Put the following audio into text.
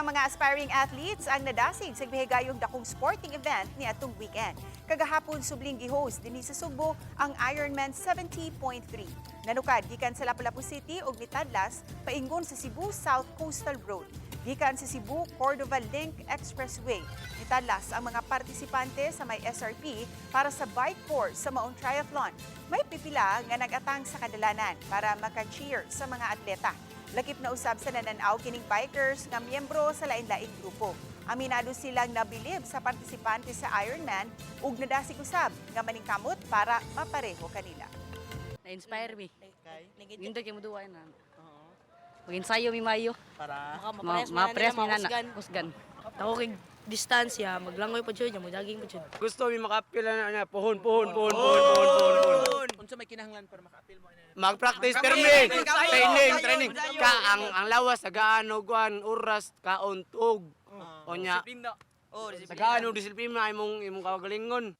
Daghang mga aspiring athletes ang nadasig sa gihigayong dakong sporting event niadtong weekend. Kagahapon, subling gihost dinhi sa Sugbo ang Ironman 70.3. Nanukad gikan sa Lapu-Lapu City ug mitadlas paingon sa Cebu South Coastal Road. Gikan sa Cebu Cordova Link Expressway. Mitadlas ang mga partisipante sa may SRP para sa bike course sa maong triathlon. May pipila nga nagatang sa kadalanan para maka-cheer sa mga atleta. Lakip na usab sa nananaw kining bikers nga miyembro sa lain-laing grupo. Aminado silang nabilib sa partisipante sa Ironman ug nadasig usab nga maningkamot para mapareho kanila. Na-inspire me. Nindot kay moduwa na. Mag-ensayo mi mayo. Para Ma-press mi na na. Kusgan. Ako kay distansya, maglangoy pa jud, mo-jogging pa jud. Gusto mi makaapil na na pohon, pohon, pohon, pohon, pohon, pohon, pohon. Unsa may kinahanglan para maka-apil mo? Mag-practice training, training, training. Ka ang lawas tagaan og kuan oras kaon tug. Onya. Oh, Tagaan og disiplina imong kagalingon.